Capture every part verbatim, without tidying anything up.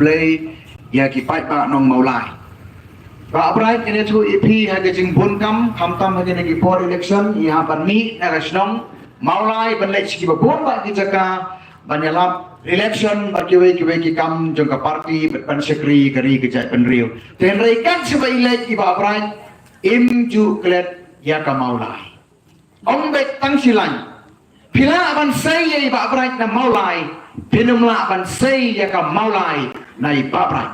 Khublei ïa ki paidbah nong Mawlai. Bah Bright, ngan ïathuh ïa phi ha ka jingbun kam, khamtam ha kine ki por election, ïa ban mih na ka shnong Mawlai ban leit sha kiba bun bah ki jaka ban ïalap election bad kiwei kiwei ki kam jong ka party bad ban shakri ka ri ka jaitbynriew. Te hynrei kat shaba i leit i Bah Bright, im ju klet ïa ka Mawlai. Ong beit tang shilaiñ. Phi lah ban sei ïa i Bah Bright na Mawlai, phin ym lah ban sei ïa ka Mawlai na i Bah Bright.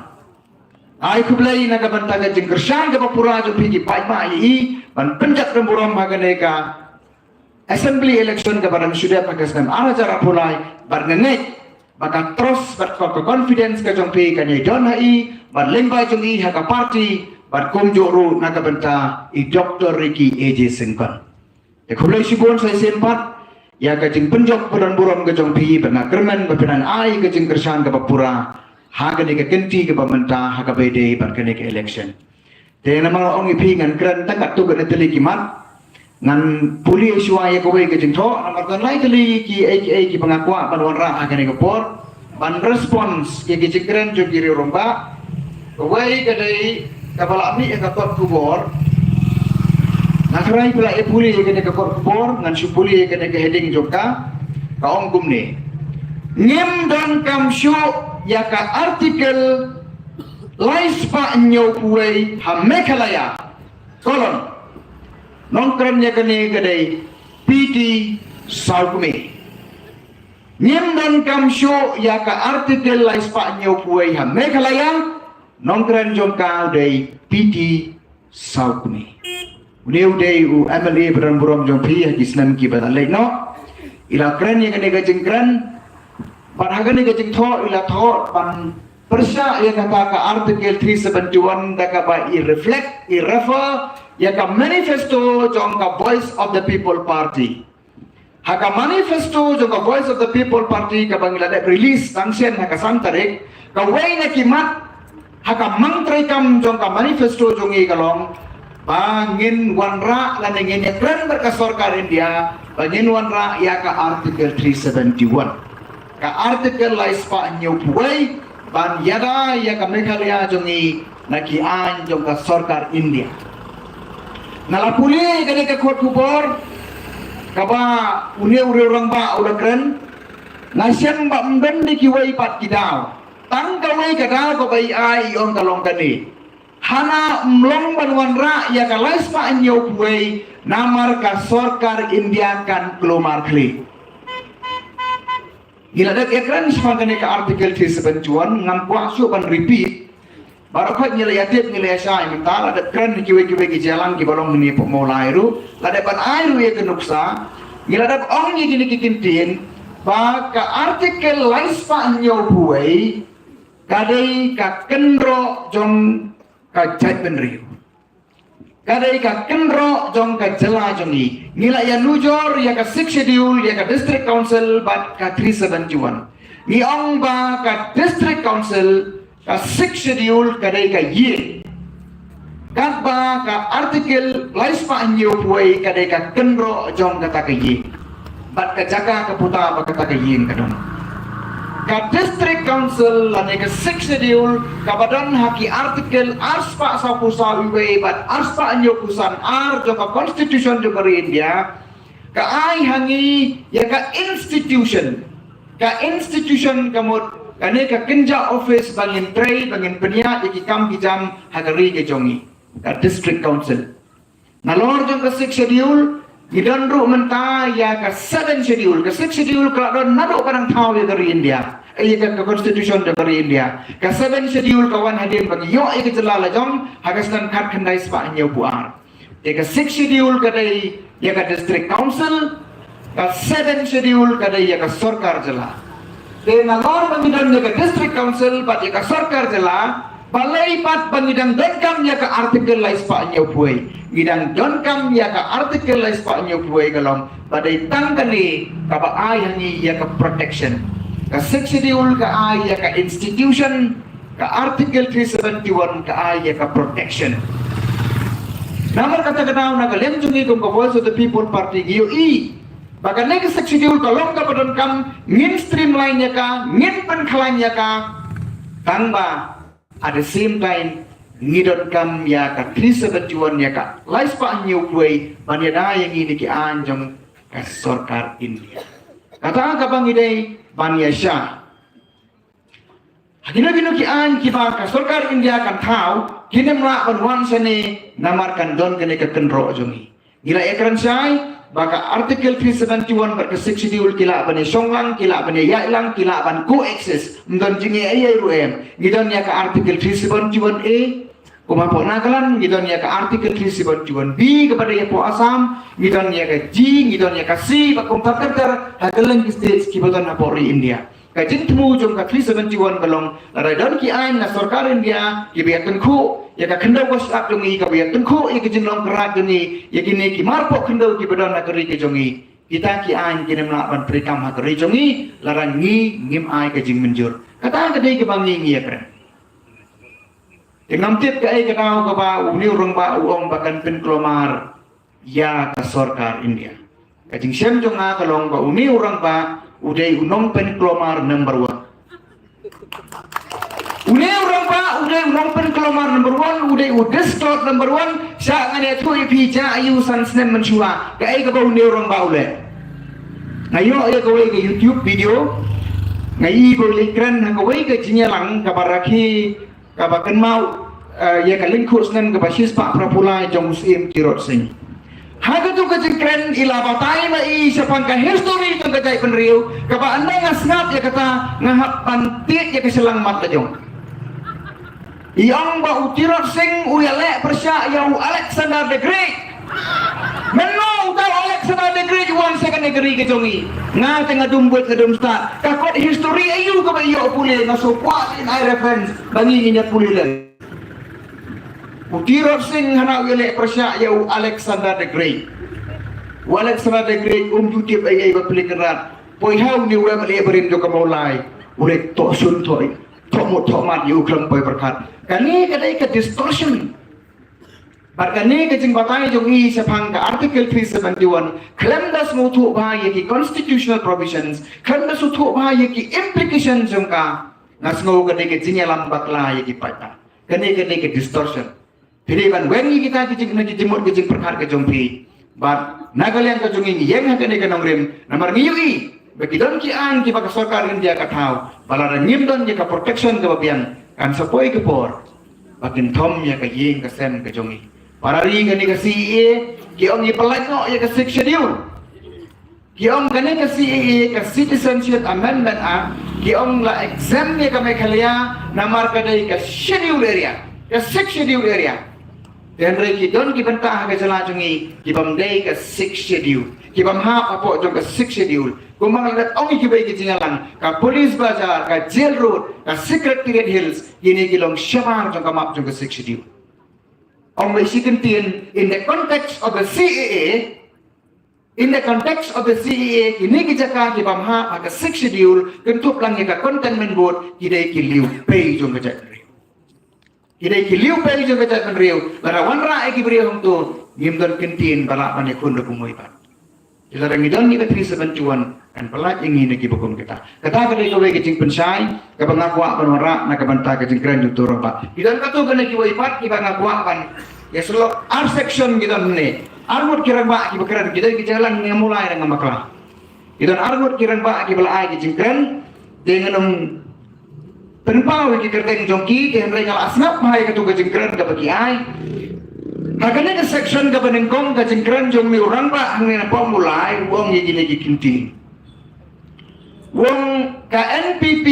Ai khublei na ka bynta ka jingkyrshan kaba pura jong phi ki paidbah ïa i ban pynjot ka burom ha kane ka assembly election kaba dang shu dep ha ka snem ar hajar arphew lai, bad nga ngeit ba ka trust bad ka, ka confidence ka jong phi kan ïadon ha i bad lyngba jong i ha ka party bad kumjuh ruh na ka bynta i Doctor Ricky A J Syngkon. Te khublei shibun sa shisien pat ïa ka jingpynjot ka don burom ka jong phi bad nga kyrmen ba phin ai ka jingkyrshan kaba pura ha kane ka kynti kaba mynta ha kaba ïadei bad kane ka election. Te namar ong ïa phi ngan kren tang katto katne tylli ki mat. Ngan pule shuwa ïa kawei ka jingthoh namar don lai tylli ki ei ki ei kiba nga kwah ban wanrah ha kane ka por ban response ïa ki jingkren jong ki riew rangbah. Kawei ka dei kaba la mih ïa ka kot khubor. Nga tharai phi la ïa pule ïa kane ka kot khubor, ngan shu pule ïa kane ka heading jong ka. Ka ong kumne: Ngim donkam shuh ïa ka Article lai spah hynñiew phew wei ha Meghalaya. Colon. Nongkren ïa kane ka dei P T Sawkmie. Ngim donkam shuh ïa ka Article lai spah hynñiew phew wei ha Meghalaya. Nongkren jong ka u dei P T Sawkmie. Une u dei u M L A ba don burom jong phi ha ki snem kiba la leit noh. I la kren ïa kane ka jingkren bad ha kane ka jingthoh i la thoh ban pyrshah ïa kata ka Article three seventy-one da kaba i reflect, i refer ïa ka manifesto jong ka Voice of the People Party. Ha ka manifesto jong ka Voice of the People Party kaba ngi la dep release tang shen ha ka san tarik, kawei na ki mat ha ka mang treikam jong ka manifesto jong ngi ka long ba ngin wanrah lane ngin ïakren bad ka sorkar India ba ngin wanrah ïa ka Article three seventy-one. Ka Article lai spah hynñiew phew wei ban ïada ïa ka Meghalaya jong ngi na ki aiñ jong ka sorkar India. Nga la pule ïa kane ka kot khubor kaba une u riew rangbah u la kren. Nga shem ba ym don de kiwei pat ki daw. Tang kawei ka daw kaba i ai i ong ka long kane: Hana ym long ban wanrah ïa ka lai spah hynñiew phew wei namar ka sorkar India kan kulmar khlieh. Ngi la dep ïakren shaphang kane ka Article three seventy-one, ngam kwah shuh ban repeat. Baroh khoit ngi la ïatip, ngi la ïashai mynta, la dep kren kiwei kiwei ki jingïalang kiba long hangne hapoh Mawlai ruh, la dep ban ai ruh ïa ka nuksa. Ngi la dep ong ïa kine ki kyntien ba ka Article lai spah hynñiew phew wei ka dei ka kynroh jong ka jaitbynriew. Ka dei ka kynroh jong ka jylla jong ngi. Ngi la ïanujor ïa ka Sixth Schedule, ïa ka District Council bad ka three seventy-one. Ngi ong ba ka District Council, ka Sixth Schedule ka dei ka ïing. Katba ka Article lai spah hynñiew phew wei ka dei ka kynroh jong kata ka ïing. Bad ka jaka ka puta ba kata ka ïing ka don. Ka District Council lane ka Sixth Schedule kaba don ha ki Article ar spah saw phew saw wei bad ar spah hynñiew phew san ar jong ka Constitution jong ka ri India ka ai ha ngi ïa ka institution. Ka institution ka mut kane ka kynja office ba ngin trei, ba ngin pynïaid ïa ki kam ki jam ha ka ri ka jong ngi, ka District Council. Nalor jong ka Sixth Schedule ngi don ruh mynta ïa ka Seventh Schedule. Ka Sixth Schedule ka la don naduh ba dang thaw ïa ka ri India, eh, ïa ka, ka Constitution jong ka ri India. Ka Seventh Schedule ka wan hadien ba ngi ïoh ïa ka jylla la jong ha ka snem khatkhyndai spah hynñiew phew ar. Ïa ka Sixth Schedule ka dei ïa ka District Council, ka Seventh Schedule ka dei ïa ka sorkar jylla. Te nalor ba ngi don ïa ka District Council bad ïa ka sorkar jylla, balei pat ba ngi dang donkam ïa ka Article lai spah hynñiew phew wei? Ngi dang donkam ïa ka Article lai spah hynñiew phew wei ka long ba dei tang kane kaba ai ha ngi ïa ka protection. Ka Sixth Schedule ka ai ïa ka institution, ka Article three seventy-one ka ai ïa ka protection. Namar kata ka daw na ka liang jong ngi kum ka Voice of the People Party ngi ïohi ba kane ka Sixth Schedule ka long kaba donkam, ngin streamline ïa ka, ngin pynkhlaiñ ïa ka. Tang ba at the same time ngi donkam ïa ka three seventy-one, ïa ka lai spah hynñiew phew wei ban ïada ïa ngi na ki aiñ jong ka sorkar India. Kata kaba ngi dei ban ïa sha ha kino kino ki aiñ kiba ka sorkar India kan thaw, kin ym lah ban wan shane namar kan don kane ka kynroh jong ngi. Ngi la ïakren shai ba ka Article three seventy-one bad ka Sixth Schedule ki lah ban ïashong lang, ki lah ban ïaid lang, ki lah ban coexist. Ym don jingïaid ei ei ruh em. Ngi don ïa ka Article three seventy-one A, kum hapoh Nagaland, ngi don ïa ka Article three seventy-one B kaba dei hapoh Assam, ngi don ïa ka G, ngi don ïa ka C, bad kumta ter ter ha kylleng ki states kiba don hapoh ri India. Ka jingthmu jong ka three seventy-one ka long, lada don ki aiñ na sorkar India kiba ïatyngkhuh ïa ka khyndew ka shyiap jong ngi, kaba ïatyngkhuh ïa ka jinglong kyrhai jong ngi ïa kine ki marpoh khyndew kiba don ha ka ri ka jong ngi, kita ki aiñ kin ym lah ban treikam ha ka ri jong ngi lada ngi ngim ai ka jingmynjur. Kata ka dei kaba ngi ngi ïakren. Te ngam tip kaei ka daw kaba une u rangbah u ong ba kan pynkulmar ïa ka sorkar India. Ka jingshem jong nga ka long ba une u rangbah u dei u nongpynkulmar number one. Une u rangbah u dei u nongpynkulmar number one, u dei u discord number one. Sha ngan ïathuh ïa phi, ja aïu san snem mynshuwa, kaei kaba une u rangbah u leh. Nga ïoh ïa kawei ka YouTube video, nga ïohi ba u leit kren ha kawei ka jingïalang kaba rakhe, kaba kynmaw, eh, ïa ka lyngkhuh snem kaba shispah phra phew lai jong u Syiem Tirot Sing. Ha katu ka jingkren i la batai ma i shaphang ka history jong ka jaitbynriew, kaba ynda nga sngap ïa kata nga hap ban tied ïa ka shyllangmat la jong. I ong ba u Tirot Sing u ïaleh pyrshah ïa u Alexander the Great. Mynno uta u Alexander the Great u wan sha kane ka ri ka jong ngi? Nga te nga dum buit nga dum stad. Ka kot history aïu kaba ïoh pule, nga shu kwah leh reference ba ngi ngin ïa pule leh. U Tirot Sing hana u ïaleh pyrshah ïa u Alexander the Great. U Alexander the Great um ju tip ei ei ba plie kynrad. Poi ha une u M L A barim jong ka Mawlai, u leh thoh shun thoh, thoh mut thoh mat ïa u khlem poi pyrkhat. Kane ka dei ka distortion. Bad kane ka jingbatai jong i shaphang ka Article three seventy-one, khlem da sngewthuh bha ïa ki constitutional provisions, khlem da sngewthuh bha ïa ki implications jong ka, nga sngew ka dei ka jingïalam bakla ïa ki paidbah. Kane ka dei ka distortion. Phi dei ban weng ïa kita ki jing, ki jingmut ki jingpyrkhat ka jong phi. Bad na ka liang ka jong ngi ngi ïeng ha kane ka nongrim, namar ngi ïohi ba ki don ki aiñ kiba ka sorkar India ka thaw, ba lada ngim don ïa ka protection kaba biang, kan sa poi ka por ba kin thom ïa ka ïing ka sem ka jong ngi. Para ri, kane ka C A A ki ong ngi pyllait noh ïa ka Sixth Schedule. Ki ong kane ka C A A, ka Citizenship Amendment Act, ki ong la exempt ïa ka Meghalaya namar ka dei ka schedule area, ka sixth schedule area. Te hynrei ki don ki bynta ha ka jylla jong ngi ki bym dei ka sixth schedule, ki bym hap hapoh jong ka sixth schedule. Kumba nga la dep ong ïa kiwei ki jingïalang, ka Police Bazar, ka Jail Road, ka Secretariat Hills, kine ki long shabar jong ka map jong ka sixth schedule. Ong ba shi kyntien, in the context of the C A A, in the context of the C A A, kine ki jaka ki bym hap ha ka sixth schedule, kynthup lang ïa ka cantonment board, ki dei ki liewpei jong ka jaitbynriew. Ki dei ki liewpei jong ka jaitbynriew. Lada wanrah ïa ki briew hangto, ngim don kyntien ba lah ban ïakhun da kumwei pat. Lada ngi don ïa ka three seventy-one, kan pyllait ïa ngi na kiba kum kita. Kata ka dei kawei ka jingpynshai kaba nga kwah ban wanrah na ka bynta ka jingkren jong uto u rangbah. Ki don katto katne kiwei pat kiba nga kwah ban ïa sylok ar section ki don hangne. Ar ngut ki rangbah kiba kren, ki don ki jingïalang, nga mulai da nga bakla. Ki don ar ngut ki rangbah kiba la ai ki jingkren, te ngan ym pynpaw ïa ki kyrteng jong ki, te hynrei nga la sngap bha ïa katto ka jingkren kaba ki ai. Ha kane ka section kaba nyngkong ka jingkren jong une u rangbah hangne napoh Mawlai u ong ïa kine ki kyntien. U ong ka N P P,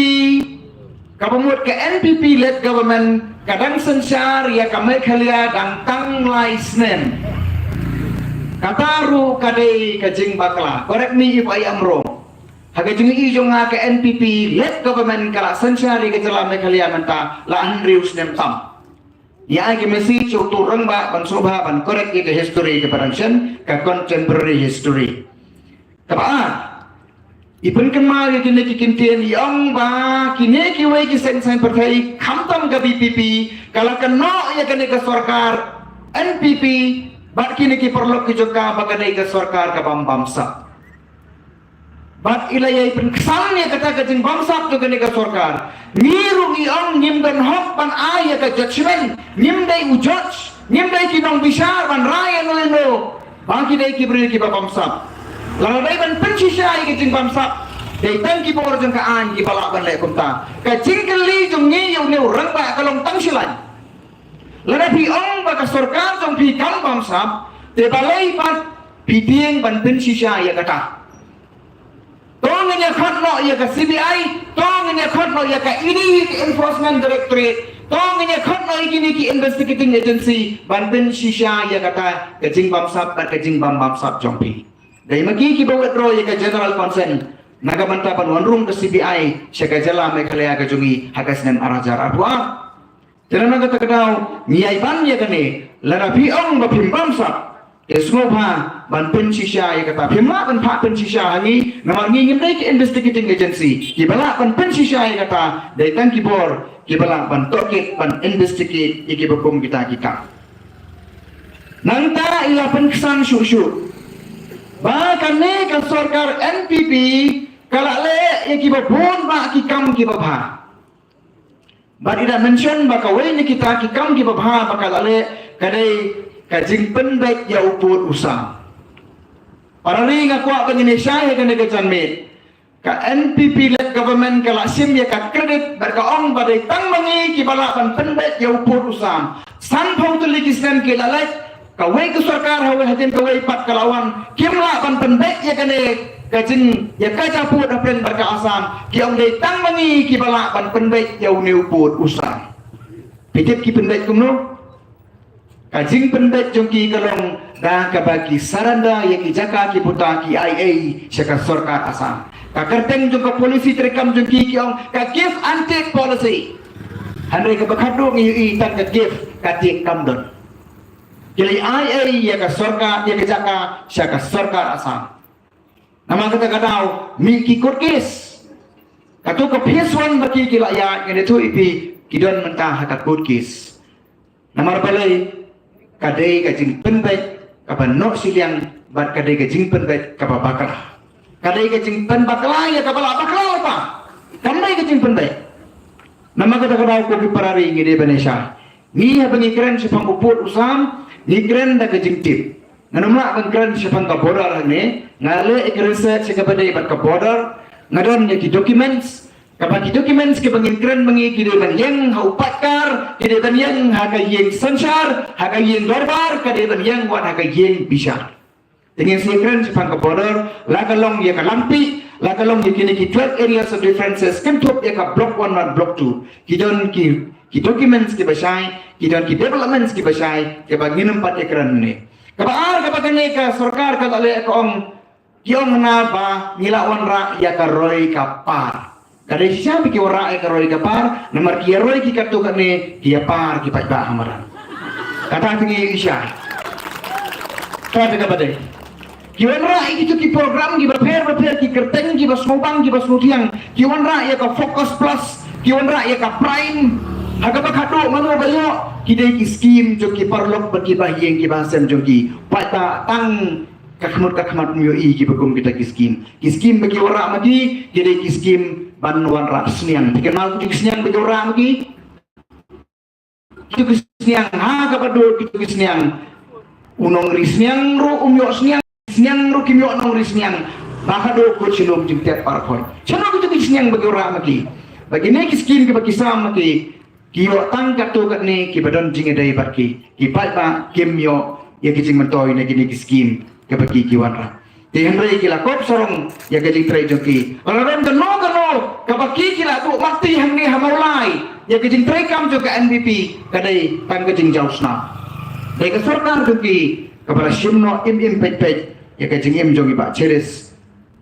kaba mut ka N P P led government ka dang synshar ïa ka Meghalaya dang tang lai snem. Kata ruh ka dei ka jingbakla. Correct me if I am wrong. Ha ka jingïohi jong nga, ka N P P led government ka la synshar ïa ka jylla Meghalaya mynta la hynriew snem tam. Ïa ai ka message sha uto u rangbah ban sngewbha ban correct ïa ka history kaba dang shen, ka contemporary history. Kaba ar, i pynkynmaw ïa kine ki kyntien, i ong ba kine kiwei ki seng saiñ pyrthei, khamtam ka V P P, ka la kynnoh ïa kane ka sorkar N P P bad kine ki paralok ki jong ka ba ka dei ka sorkar ka bym bamsap. Bad i la ïai pynksan ïa kata ka jingbamsap jong kane ka sorkar. Ngi ruh ngi ong ngim don hok ban ai ïa ka judgment, ngim dei u judge, ngim dei ki nongbishar ban rai ïa no ïa no ba ki dei ki briew kiba bamsap. Lada dei ban pynshisha ïa ka jingbamsap, dei tang ki bor jong ka aiñ kiba lah ban leh kumta. Ka jingkylli jong ngi ïa une u rangbah ka long tang shi laiñ. Lada phi ong ba ka sorkar jong phi kam bamsap, te balei pat phi tieng ban pynshisha ïa kata? To ngin ïa khot noh ïa ka C B I, to ngin ïa khot noh ïa ka E D, ka Enforcement Directorate, to ngin ïa khot noh ïa kine ki investigating agency ban pynshisha ïa kata ka jingbamsap bad ka jingbam bamsap jong phi. Dei ma ki kiba withdraw ïa ka general consent na ka bynta ban wan rung ka C B I sha ka jylla Meghalaya ka jong ngi ha ka snem ar hajar arphew ar. Te na kata ka daw ngi ïai ban ïa kane, lada phi ong ba phim bamsap, te sngewbha ban pynshisha ïa kata. Phim lah ban phah pynshisha ha ngi, namar ngi ngim dei ki investigating agency. Kiba lah ban pynshisha ïa kata dei tang ki bor kiba lah ban tohkit ban investigate ïa kiba kum kita ki kam. Nangta i la pynksan shuh shuh ba kane ka sorkar N P P ka la leh ïa kiba bun bah ki kam kiba bha. Bad i da mention ba kawei na kita ki kam kiba bha ba ka la leh ka dei ka jingpynbeit ïa u pud u sam. Para ri, nga kwah ba ngin ïa shai ha kane ka janmiet. Ka N P P led government ka la shim ïa ka credit bad ka ong ba dei tang ma ngi kiba lah ban pynbeit ïa u pud u sam. Sanphew tylli ki snem ki la leit, kawei ka sorkar ha wei hadien kawei pat ka la wan, kim lah ban pynbeit ïa kane ka jing, ïa ka jingpud hapdeng bad ka Assam. Ki ong dei tang ma ngi kiba lah ban pynbeit ïa une u pud u sam. Phi tip ki pynbeit kumno? Ka jingpynbeit jong ki ka long da kaba ki surrender ïa ki jaka ki buta ki ai ei sha ka sorkar Assam. Ka kyrteng jong ka policy treikam jong ki ki ong ka give and take policy. Hynrei kaba khadduh ngi ïohi tang ka give, ka take kam don. Ki la ai ei ïa ka sorkar, ïa ka jaka sha ka sorkar Assam. Namar kata ka daw mih ki court case. Kato ka phase one ba ki ki la ïaid, ngan ïathuh ïa phi, ki don mynta ha ka court case. Namar balei? Ka dei ka jingpynbeit kaba noh shiliang bad ka dei ka jingpynbeit kaba bakla. Ka dei ka jingpynbakla ïa kaba la bakla lypa. Kam dei ka jingpynbeit. Namar kata ka daw ko ki para ri, ngi dei ban ïa shai. Ngi haba ngi kren shaphang u pud u sam, ngi kren da ka jingtip. Ngan ym lah ban kren shaphang ka border hangne, nga leh ïa ka research ïa kaba dei bad ka border, nga don ïa ki documents, kaba ki documents kiba ngin kren ma ngi ki dei ban ïeng ha u paidbah, ki dei ban ïeng ha ka ïing synshar, ha ka ïing dorbar, ka dei ban ïeng wat ha ka ïing bishar. Te ngin sa ïakren shaphang ka border, la ka long ïa ka Langpih, la ka long ïa kine ki twelve areas of differences, kynthup ïa ka block one bad block two. Ki don ki, ki documents kiba shai, ki don ki developments kiba shai, kiba ngin ym pat ïakren ne. Kaba ar, kaba kane ka sorkar ka la leh ka ong, ki ong hana ba ngi la wanrah ïa ka roi ka par. Ka dei shisha ba ki wanrah ïa ka roi ka par, namar ki ïa roi ki katto katne, ki ïa par ki paidbah ha madan. Kata te ngi ïa shisha. Kata kaba dei. Ki wanrah ïa kito ki program kiba pher ba pher, ki kyrteng kiba sngewbang kiba sngewthiang, ki wanrah ïa ka Focus Plus, ki wanrah ïa ka Prime. Ha kaba khadduh mano ba ïoh, ki dei ki skim jong ki paralok bad ki bahaïing ki bahasem jong ki. Paidbah tang ka khmut ka khmat ym ïohi kiba kum kita ki skim. Ki skim ba ki wanrah ma ki, ki dei ki skim ban wanrah sniang. Phi kynmaw kito ki sniang ba ki wanrah ma ki? Kito ki sniang, ha kaba dud kito ki sniang. U nongri sniang ruh um ïoh sniang, sniang ruh kim ïoh nongri sniang. Ba ka dud kut shnong jingtep par khoi. Shano kito ki sniang ba ki wanrah ma ki? Ba kine ki skim kiba ki sam ma ki, ki ïoh tang katto katne kiba don jingïadei bad ki. Ki paidbah kim ïoh ïa ki jingmyntoi na kine ki skim kiba ki ki wanrah. Te hynrei ki la kop sarong ïa ka jingtrei jong ki. Lada don kano kano kaba ki ki la duh mati hangne ha Mawlai ïa ka jingtrei kam jong ka N P P, ka dei tang ka jingjaw snam. Dei ka sorkar jong ki kaba la shim noh im im peit peit ïa ka jingim jong i Bah Cherish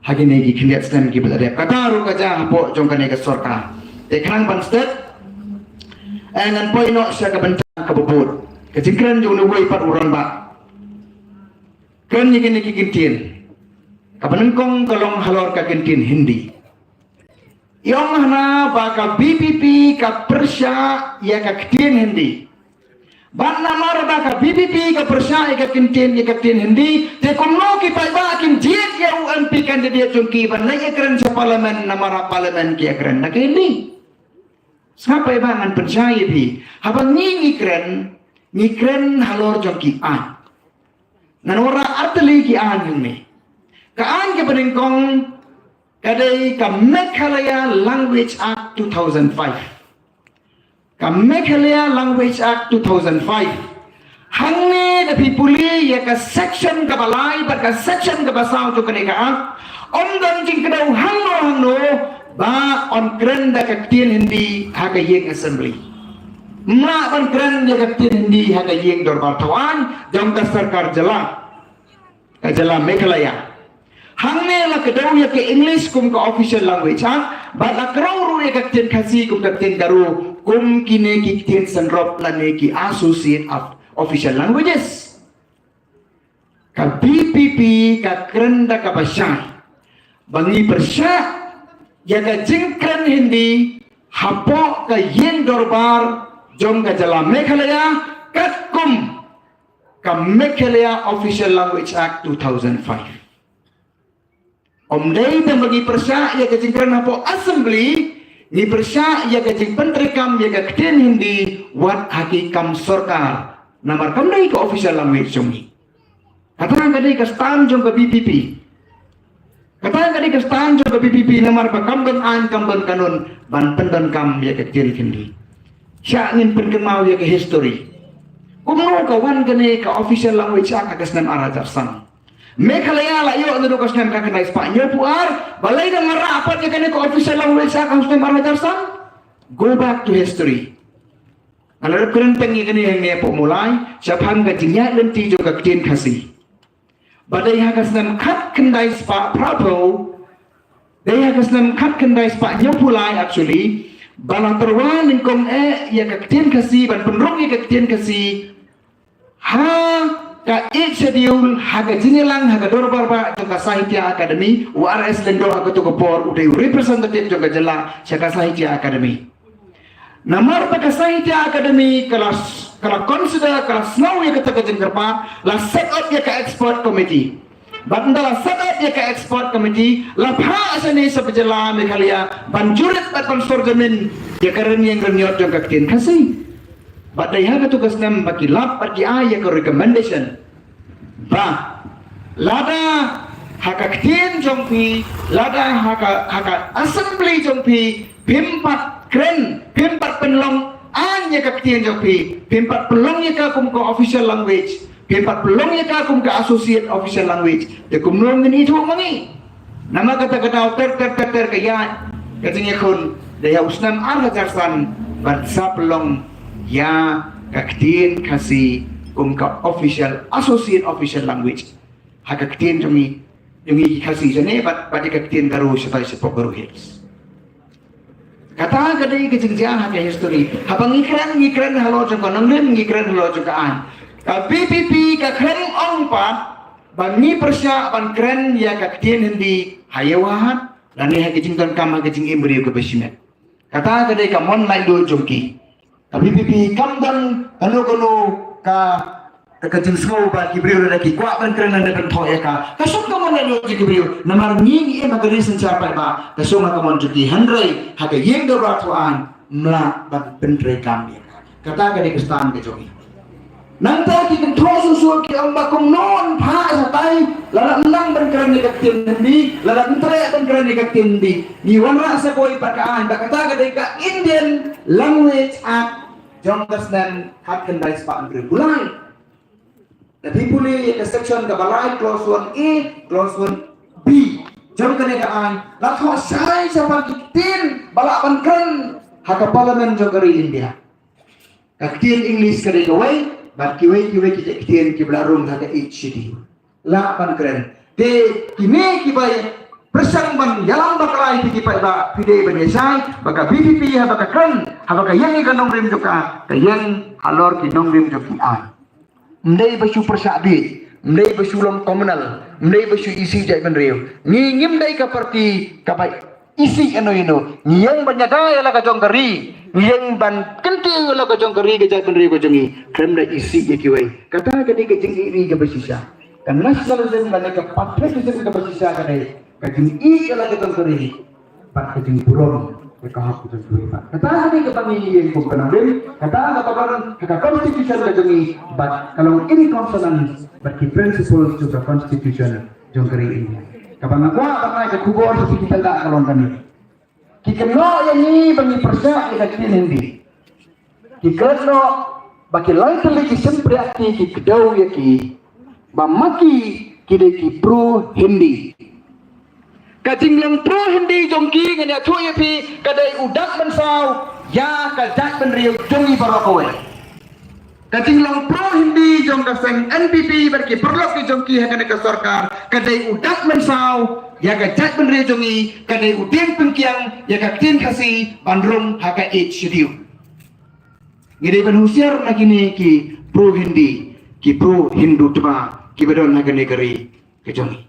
ha kine ki khyndiat snem kiba la dep. Kata ruh ka jia hapoh jong kane ka sorkar. Te khnang ban stet, eh, ngan poi noh sha ka bynta kaba bud. Ka jingkren jong uwei pat u rangbah. Kren ïa kine ki kyntien. Kaba nyngkong ka long halor ka kyntien Hindi. I ong hana ba ka V P P ka pyrshah ïa ka ktien Hindi. Bad namar ba ka VPP ka pyrshah ïa ka ktien, ïa ka ktien Hindi, te kumno ki paidbah kin jied ïa u MP candidate jong ki ban leit ïakren sha Parliament, namar ha Parliament ki ïakren da ka Hindi. Sngap paidbah, ngan pynshai ïa phi. Haba ngi ngi kren, ngi kren halor jong ki aiñ. Ngan wanrah artylli ki aiñ hangne. Ka aiñ kaba nyngkong ka dei ka Meghalaya Language Act two thousand five. Ka Meghalaya Language Act two thousand five. Hangne da phi pule ïa ka section kaba lai bad ka section kaba saw jong kane ka act, ym don jingkdew hangno hangno ba yn kren da ka ktien Hindi ha ka ïing assembly. Ym lah ban kren ïa ka ktien Hindi ha ka ïing dorbar thawaiñ jong ka sorkar jylla, ka jylla Meghalaya. Hangne la kdew ïa ka English kum ka official language, ha? Bad la kdew ruh ïa ka ktien Khasi kum ka ktien Garo, kum kine ki ktien synrop lane ki associate of official languages. Ka VPP ka kren da kaba shai ba ngi pyrshah ïa ka jingkren Hindi hapoh ka ïing dorbar jong ka jylla Meghalaya, katkum ka Meghalaya Official Language Act two thousand five. Ym dei tang ba ngi pyrshah ïa ka jingkren hapoh assembly, ngi pyrshah ïa ka jingpyntreikam ïa ka ktien Hindi wat ha ki kam sorkar, namar kam dei ka official language jong ngi. Kata ka dei ka stand jong ka VPP. Kata ka dei ka stand jong ka VPP, namar ba kam don aiñ, kam don kanun ban pyndonkam ïa ka ktien Hindi. Shah ngin pynkynmaw ïa ka history. Kumno ka wan kane ka Official Language Act ha ka snem ar hajar san. Meghalaya la ïoh naduh ka snem khatkhyndai spah hynñiewphew ar, balei da wanrah pat ïa kane ka Official Language Act ha ka snem ar hajar san? Go back to history. Nga la dep kren tang ïa kane hangne hapoh Mawlai shaphang ka jingïaid lynti jong ka ktien Khasi. Ba dei ha ka snem khatkhyndai spah phraphew, dei ha ka snem khatkhyndai spah hynñiewphew lai actually, ba la tyrwa nyngkong eh ïa ka ktien Khasi, ban pynrung ïa ka ktien Khasi ha ka Eighth Schedule, ha ka jingïalang, ha ka dorbar bah jong ka Sahitya Academy. U R S Lyngdoh ha kato ka por u dei u representative jong ka jylla sha ka Sahitya Academy. Namar ba ka Sahitya Academy ka la, ka la consider, ka la sngew ïa kata ka jingkyrpad, la set up ïa ka expert committee. Bad ynda la set up ïa ka expert committee, la phah shane sha ka jylla Meghalaya ban jurit bad ban sor jamin ïa ka rynïeng rynïot jong ka ktien Khasi. Bad dei ha kato ka snem ba ki lap bad ki ai ïa ka recommendation ba lada ha ka ktien jong phi, lada ha ka, ha ka assembly jong phi, phim pat kren, phim pat pynlong aiñ ïa ka ktien jong phi, phim pat pynlong ïa ka kum ka official language, phim pat pynlong ïa ka kum ka associate official language, te kumno ngin ithuh ma ngi? Namar kata ka daw ter ter ter ter ka ïaid ka jingïakhun da ïa u snem ar hajar san ban sa pynlong ïa ka ktien Khasi kum ka official, associate official language ha ka ktien jong ngi, jong ngi Khasi shane bad, bad ïa ka ktien Garo shatai shapoh Garo Hills. Kata ka dei ka jingjia ha ka history. Haba ngi kren, ngi kren halor jong ka nongrim, ngi kren halor jong ka aiñ. Ka VPP ka kren ong pat ba ngi pyrshah ban kren ïa ka ktien Hindi ha ïew ha hat, lane ha ka jingdonkam, ha ka jingim briew kaba shimet. Kata ka dei ka mon laitluid jong ki. Ka VPP kam don kano kano ka, ka jingsngew ba ki briew lada ki kwah ban kren lane ban thoh ïa ka, ka shong ka mon laitluid jong ki briew. Namar ngi ngi im ha ka ri synshar paidbah, ka shong ha ka mon jong ki, hynrei ha ka ïing dorbar thawaiñ ym lah ban pyntreikam ïa ka. Kata ka dei ka stand ka jong ngi. Nangta ki kynthoh shuh shuh ki ong ba kumno yn phah shatai lada ym nang ban kren ïa ka ktien Hindi, lada ym treh ban kren ïa ka ktien Hindi. Ngi wanrah sa kawei pat ka aiñ, ba kata ka dei ka Indian Language Act jong ka snem khatkhyndai spah hynriewphew lai. Da phi pule ïa ka section kaba lai, clause one A, clause one B jong kane ka aiñ, la thoh shai shaphang ki ktien ba lah ban kren ha ka Parliament jong ka ri India. Ka ktien English ka dei kawei, bad kiwei kiwei ki ktien kiba la rung ha ka Eighth Schedule lah ban kren. Te kine kiba pyrshang ban ïalam bakla ïa phi ki paidbah, phi dei ban ïashai ba ka VPP haba ka kren, haba ka ïeng ïa ka nongrim jong ka, ka ïeng halor ki nongrim jong ki aiñ. Ym dei ba shu pyrshah bieit, ym dei ba shu long communal, ym dei ba shu isih jaitbynriew. Ngi ngim dei ka party kaba isih ïa no ïa no. Ngi ïeng ban ïada ïa la ka jong ka ri, ngi ïeng ban kyntiew ïa la ka jong ka ri, ka jaitbynriew ka jong ngi. Khlem da isih ïa kiwei. Kata ka dei ka jingïeit ri kaba shisha. Ka nationalism lane ka patriotism kaba shisha ka dei ka jingïeit ïa la ka jong ka ri bad ka jingburom ïa ka hok ka jong kiwei pat. Kata ka dei kaba ngi ïeng kum ka nongrim, kata kaba don ha ka constitution ka jong ngi bad ka long in consonance bad ki principles jong ka constitution jong ka ri India. Kaba nga kwah ban ai ka khubor sha phi ki paidbah ka long kane. Ki kynnoh ïa ngi ba ngi pyrshah ïa ka ktien Hindi. Ki kynnoh ba ki lai tylli ki shympriahti ki kdew ïa ki ba ma ki ki dei ki pro Hindi. Ka jinglong pro Hindi jong ki ngan ïathuh ïa phi ka dei u dak mynsaw ïa ka jaitbynriew jong ngi baroh kawei. Ka jinglong pro Hindi jong ka seng N P P bad ki paralok ki jong ki ha kane ka sorkar ka dei u dak mynsaw ïa ka jaitbynriew jong ngi, ka dei u dieng pynkiang ïa ka ktien Khasi ban rung ha ka Eighth Schedule. Ngi dei ban husiar na kine ki pro Hindi, ki pro Hindutva kiba don ha kane ka ri ka jong ngi.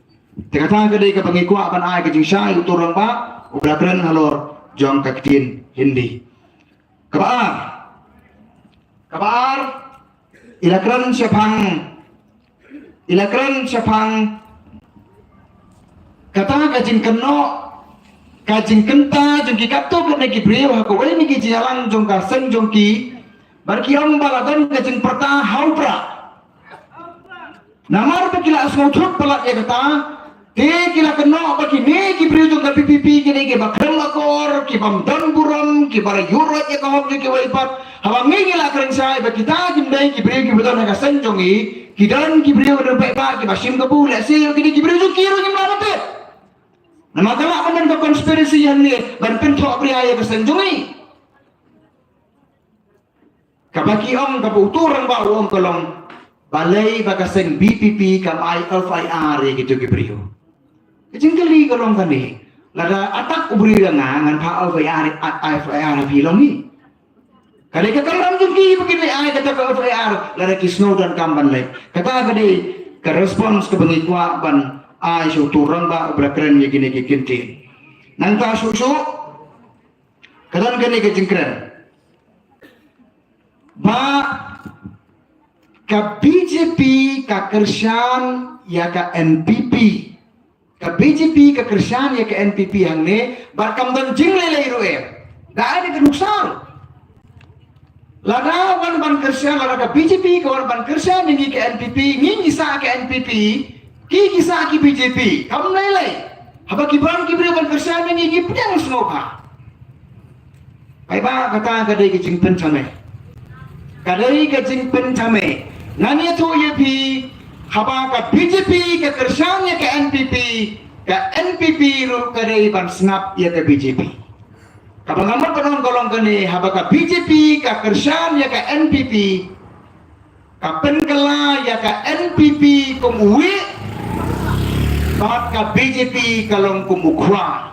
Te kata ka dei kaba ngi kwah ban ai ka jingshai uto u rangbah uba la kren halor jong ka ktien Hindi. Kaba ar. Kaba ar. I la kren shaphang, i la kren shaphang kata ka jingkynnoh, ka jingkynta jong ki katto katne ki briew ha kawei na ki jingïalang jong ka seng jong ki. Bad ki ong ba la don ka jingpyrta ha u Prah. Namar ba ki la sngewthuh palat ïa kata, te ki la kynnoh ba kine ki briew jong ka V P P kine kiba khlem akor, kibym don burom, kiba la ïuh roit ïa ka hok jong kiwei pat. Haba ngi ngi la kren shai ba kita kim dei ki briew kiba don ha ka seng jong ngi, ki don ki briew kiba don paidbah kiba shim kabu, lehse ïa kine ki briew jong ki ruh ngim lah ban tip. Namar ka lah ban don ka conspiracy hangne ban pynthoh bria ïa ka seng jong ngi. Kaba ki ong, kaba uto u rangbah u ong ka long, balei ba ka seng V P P kam ai F I R ïa kito ki briew. Ka jingkylli ka long kane, lada attack u briew ïa nga ngan phah F I R, F I R ha phi long hi. Ka dei ka kamram jong ki ba kin leit ai kata ka F I R lada ki sngew donkam ban leit. Kata ka dei ka response kaba ngi kwah ban ai sha uto u rangbah uba la kren ïa kine ki kyntien. Nangta shuh shuh ka don kane ka jingkren ba ka B J P ka kyrshan ïa ka N P P. Ka B J P ka kyrshan ïa ka N P P hangne bad kam don jinglei lei ruh em. Da ai da ka nuksa. Lada wan ban kyrshan, lada ka B J P ka wan ban kyrshan ïa ngi ka N P P, ngi ngi sah ka N P P, ki ngi sah ki B J P. Kam lei lei. Haba ki wan ki briew ban kyrshan ïa ngi, ngi pdiang sngewbha. Paidbah, kata ka dei ka jingpynthame. Ka dei ka jingpynthame. Ngan ïathuh ïa phi, haba ka B J P ka kyrshan ïa ka N P P, ka N P P ruh ka dei ban sngap ïa ka B J P. Kaba nga mut ban ong ka long kane, haba ka B J P ka kyrshan ïa ka N P P, ka pynkylla ïa ka N P P kum uwei, bad ka B J P ka long kum u khwai.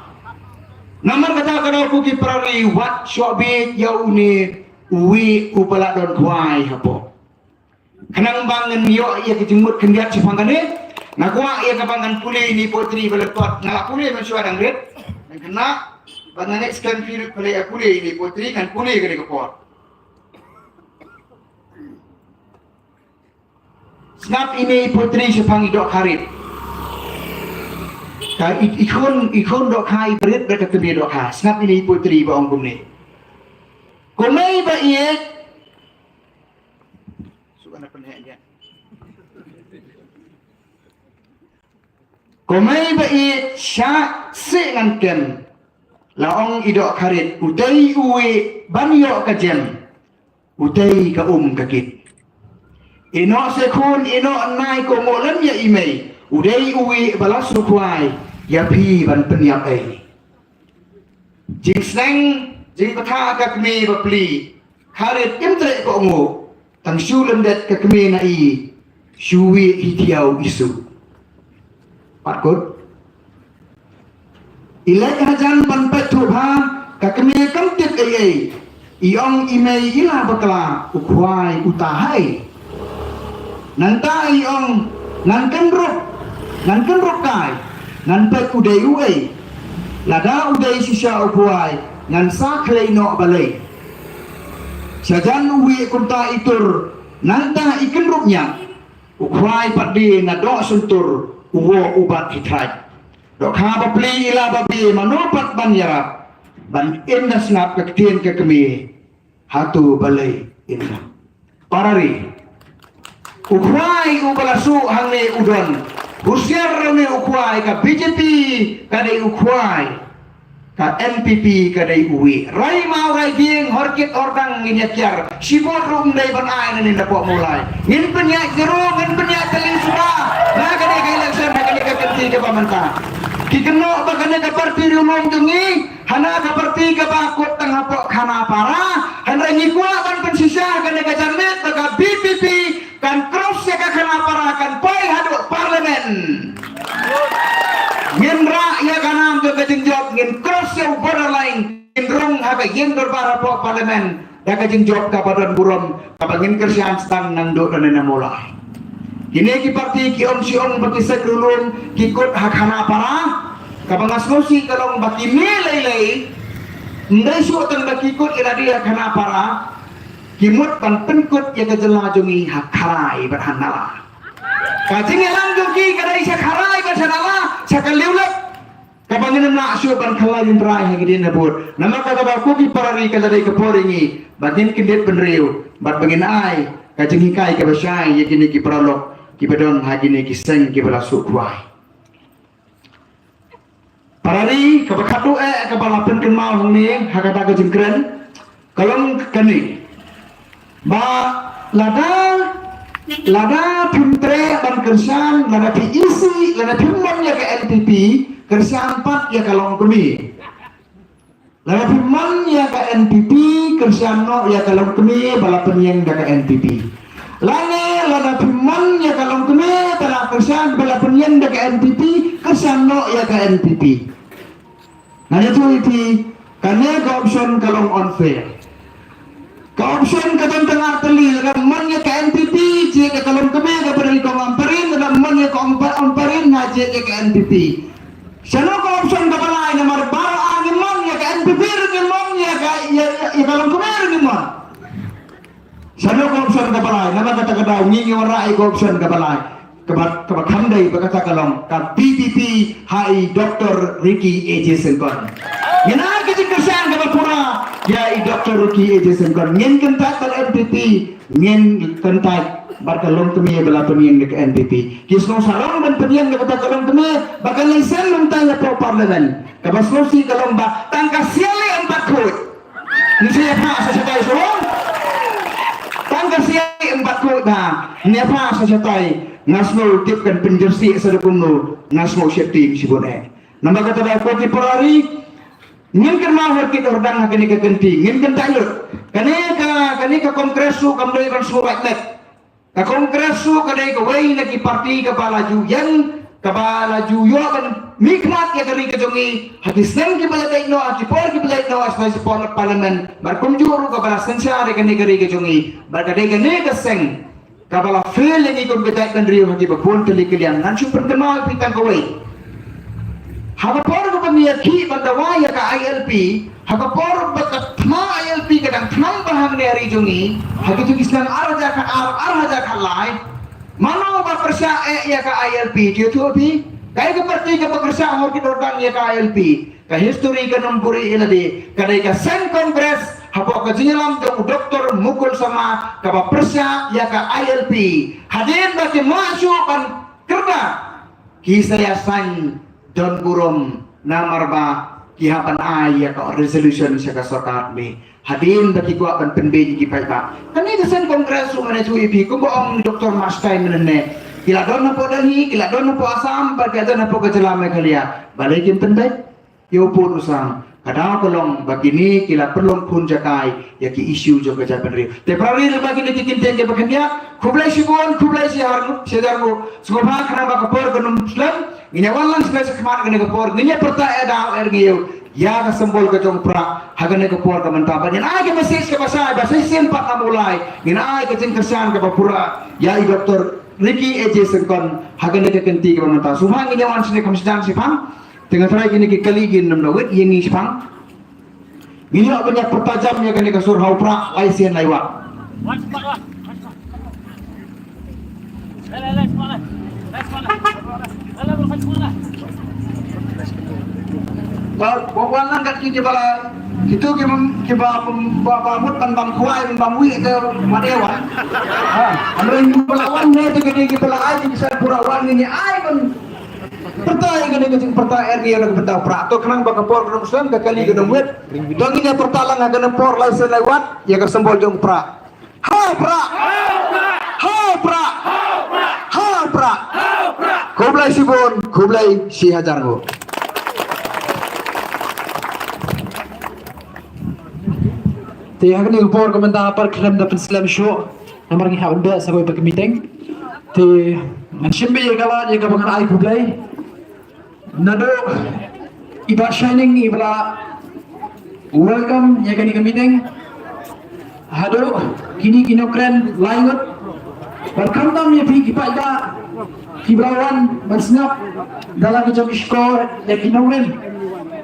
Namar kata ka daw ko ki para ri, wat shoh bieit ïa une uwei uba la don khwai hapoh. Khnang ba ngin ïoh ïa ka jingmut khyndiat shaphang kane, nga kwah ïa kaba ngan pule ine i poetry ba la kot, nga la pule mynshuwa dang rit. Ngan kynmaw ba nga next time phi rit pule ïa pule ine i poetry, ngan pule kane ka por. Sngap ine i poetry shaphang i dohkha rit. Ka i, i khun, i khun dohkha iba rit bad ka kmie dohkha. Sngap ine i poetry ba ong kumne. Ko mei ba ïeit. Suba na pynheh ïa. Ko mei ba ïeit, shah seh ngan kem. La ong i dohkha rit, utei uwei ban ïoh ka jem. Utei ka um ka kit. Ïehnoh se khun, ïehnoh nai, ko moh lem ïa i mei. U dei uwei ba la shu khwai ïa phi ban pynïap ei. Jingsneng, jingbatai ka kmie bapli. Kha rit im treh kohnguh. Tang shu lyndet ka kmie na i. Shu wieh hi thiaw i suk. Pat kut. I leit hajan ban peit thuh bha, ka kmie kam tip ei ei. I ong i mei i la bakla, u khwai uta ha ei. Nangta i ong, ngan kynrup, ngan kynrup kai, ngan peit u dei uei. Lada u dei shisha u khwai, ngan sa khlei noh balei. Shajan u wieh kumta i tur, nangta i kynrup ñiah. U khwai pat de na doh shyntur, u woh u bat hi thraid. Dohkha bapli i la babe, mano pat ban ïarap. Ban im na sngap ka ktien ka kmie. Hato balei in ka. Para ri. U khwai uba la suk hangne u don. Husiar ne u khwai, ka B J P ka dei u khwai. Ka N P P ka dei u wieh. Rai maw rai biang, hor kit hor dang ngin ïa kiar. Shibun ruh ym dei ban ai na ne na pok Mawlai. Ngin pynïaid zero, ngin pynïaid tylli suba. Na kane ka election, na kane ka kynti kaba mynta. Ki kynnoh ba kane ka party riewlum jong ngi, hana ka party kaba kut tang hapoh Khanapara, hynrei ngi kwah ban pynshisha kane ka janmiet ba ka B P P kan cross ïa ka Khanapara, kan poi haduh Parliament. Ngin rah ïa ka nam jong ka jingjop, ngin cross ïa u borderline, ngin rung ha ka ïing dorbar hapoh Parliament. Da ka jingjop kaba don burom, kaba ngin kyrshan sdang nangduh da ne na Mawlai. Kine ki party ki ong shi ong ba ki seng riewlum ki kut ha Khanapara, kaba nga sngewsih ka long ba kine lei lei, ym dei shuh tang ba ki kut ïa lade ha Khanapara, ki mut ban pynkut ïa ka jylla jong ngi ha Kharai bad ha Nala. Ka jingïalang jong ki ka dei sha Kharai bad sha Nala, sha ka Liulep. Kaba ngin ym lah shuh ban khlaiñ ryntrai ha ki dien ha bud. Namar kata ba ko ki para ri, ka la dei ka por ïa ngi ba ngin kyndit bynriew bad ba ngin ai ka jinghikai kaba shai ïa kine ki paralok kiba don ha kine ki seng kiba la suk khwai. Para ri, kaba khatduh eh kaba la pynkynmaw hangne ha kata ka jingkren. Ka long kane. Ba lada, lada phim treh ban kyrshan, lada phi isih, lada phim mon ïa ka N P P, kyrshan pat ïa ka longkmie. Lada phim mon ïa ka N P P, kyrshan noh ïa ka longkmie ba la pynïeng da ka N P P. Lane lada phim mon ïa ka longkmie ba la kyrshan, ba la pynïeng da ka N P P, kyrshan noh ïa ka N P P. Ngan ïathuh ïa phi, kane ka option ka long unfair. Ka option ka don tang ar tylli, lada mon ïa ka N P P, jied ïa ka longkmie kaba dei kong Ampareen, lada mon ïa kong Ampa-, Ampareen, nga jied ïa ka N P P. Shano ka option kaba lai, namar baroh ar ngi mon, ïa ka N P P ruh ngi mon, ïa ka, ïa, ïa, ïa ka longkmie ruh ngi mon. Shano ka option kaba lai, namar kata ka daw ngi ngi wanrah ïa ka option kaba lai. Kaba, kaba kham dei ba kata ka long ka B P P ha i Doctor Ricky A J Syngkon. Ngin ai ka jingkyrshan kaba pura ïa i Doctor Ricky A J Syngkon. Ngin kyntait bad N P P, ngin kyntait bad ka longkmie ba la pynïeng da ka N P P. Ki sngew sarong ban pynïeng da kata ka longkmie ba kan leit seng mynta ïa ka Parliament. Kaba sngewsih ka long ba tang ka siali em pat khuid. Ngi sa ïa phah sa shatai shuwa. Tang ka siali em pat khuid ba ngi ïa phah sa shatai. Nga sngew tip kan pynjyrsieh sa da kumno, nga sngew sheptieng shibun eh. Namar kata ba ko ki para ri, ngin kynmaw hor kit hor dang ha kane ka kynti, ngin kyntait lut. Kane ka, kane ka Congress ruh kam dei ban sngewbha met. Ka Congress ruh ka dei kawei na ki party kaba la ju ïeng, kaba la ju ïoh ban mihkhmat ïa ka ri ka jong ngi ha ki snem kiba la dei noh, ha ki por kiba la dei noh, ha shuwa sha por Parliament. Bad kumjuh ruh kaba la synshar ïa kane ka ri ka jong ngi. Bad ka dei kane ka seng kaba la fail ïa ngi kum ka jaitbynriew ha kiba bun tylli ki liang. Ngan shu pynkynmaw ïa phi tang kawei. Ha ka por kaba ngi ïa khih ban dawa ïa ka I L P, ha ka por ba ka thma I L P ka dang thngan bha hangne ha ri jong ngi, ha ki jong ki snem ar hajar khatar, ar hajar khatlai. Mano ba pyrshah eh ïa ka I L P, to ïathuh phi? Kaei ka party kaba pyrshah hor kit hor dang ïa ka I L P? Ka history kan ym buhrieh ïa lade, ka dei ka seng Congress hapoh ka jingïalam jong u Doctor Mukul Sangma kaba pyrshah ïa ka I L P. Hadien ba kim lah shuh ban kyrda, ki sa ïa sign don burom namar ba ki hap ban ai ïa ka resolution sha ka sorkar ne. Hadien ba ki kwah ban pynbeit ïa ki paidbah. Kane ka seng Congress ruh ngan ïathuh ïa phi kumba ong Doctor Mashtai mynne. Ki la don hapoh Delhi, ki la don hapoh Assam, bad ki la don hapoh ka jylla Meghalaya. Balei kim pynbeit ïa u pud u sam? Ka daw ka long ba kine ki la pynlong khun jaka ïa ki issue jong ka jaitbynriew. Te para ri, lyngba kine ki kyntien kiba khyndiat, khublei shibun, khublei shihajar, shihajar nguh. Sngewbha khnang ba ka por kan ym slem. Ngin ïa wan lang sha khmat kane ka por, ngin ïa pyrta ïa daw ïa ngi ïa ka symbol ka jong u prah ha kane ka por ka mynta. Bad ngin ai ka message kaba shai ba shisien pat na Mawlai, ngin ai ka jingkyrshan kaba pura ïa i Doctor Ricky A J Syngkon ha kane ka kynti kaba mynta. Sngewbha ngin ïa wan shane kham shijang shiphang. Te nga tharai kine ki kali kin nym da wit ïa ngi shaphang. Ngi ïoh ban ïa pyrta jam ïa kane ka sur ha u Prah lai sien lai wat. Ba, ba wan lang kat ki, ki ba la, kitu ki bym, ki ba, bym, ba, ba mut ban bam khwai, ban bam wi te wan ïa wan. Ha, amrei ki ba la wan ne te ki, ki ba la ai ki sa pura wan ne ai ban pyrta ïa kane ka jingpyrta er ki ïa ka bynta u Prah. To khnang ba ka por ka nang snem ka kali ka nang wit. To ngin ïa pyrta lang ha kane por lai sien lai wat ïa ka symbol jong u Prah. Ha u Prah! Ha u Prah! Ha u Prah! Khublei shibun, khublei shi hajar nguh. Te ha kane ka por ka mynta par khlem da pynslem shuh. Namar ngi hap ban beh sa kawei pat ka meeting. Te ngan shim beit ïa ka lad ïa kaba ngan ai khublei. Naduh i Bah Shining i ba la welcome ïa kane ka meeting. Haduh kine ki nongkren lai ngut. Bad khamtam ïa phi ki paidbah ki ba la wan ban sngap da la ki jong ki shkor ïa ki nongrim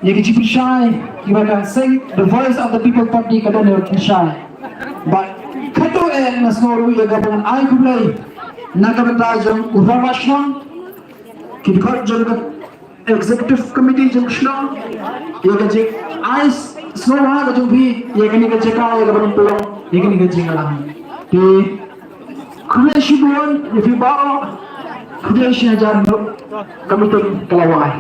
ïa ki jingpynshai kiba ka seng The Voice of the People Party ka don ïa ki pynshai. Bad kato eh nga sngew ruh ïa kaba ngan ai khublei na ka bynta jong u rangbah shnong, ki dkhot jong ka Executive Committee jong shnong ïa ka jingai sngewbha ka jong phi ïa kane ka jaka ïa kaba ngan pynlong ïa kane ka jingïalang. Te khublei shibun ïa phi baroh, khublei shi hajar nguh. Ka meeting ka la wai.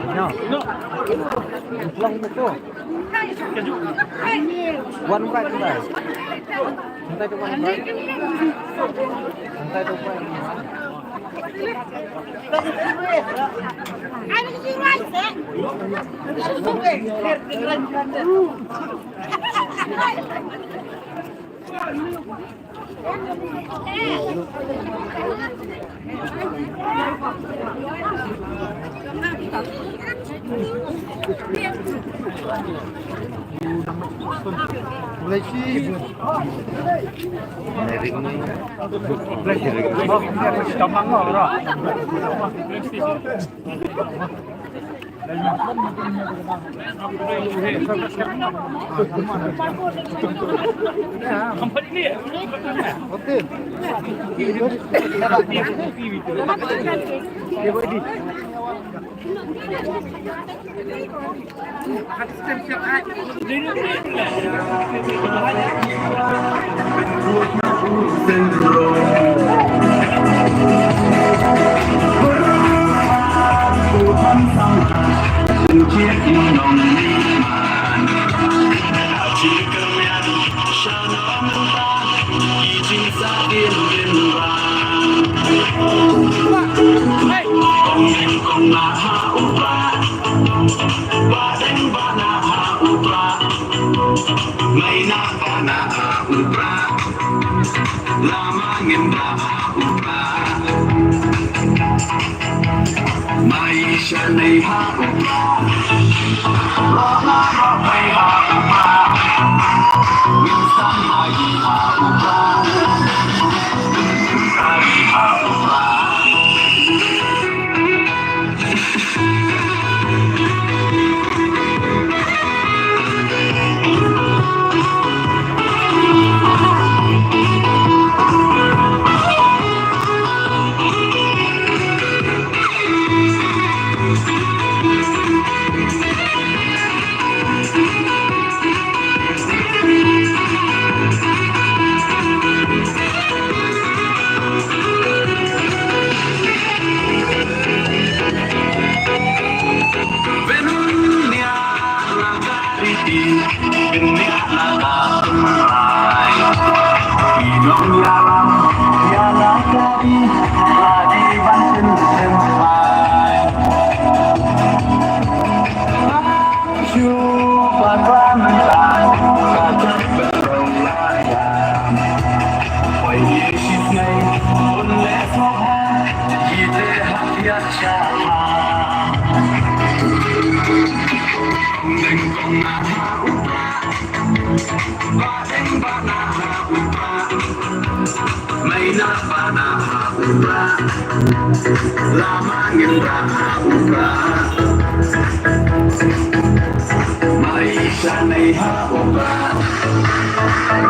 Mai sha nei ha u ba.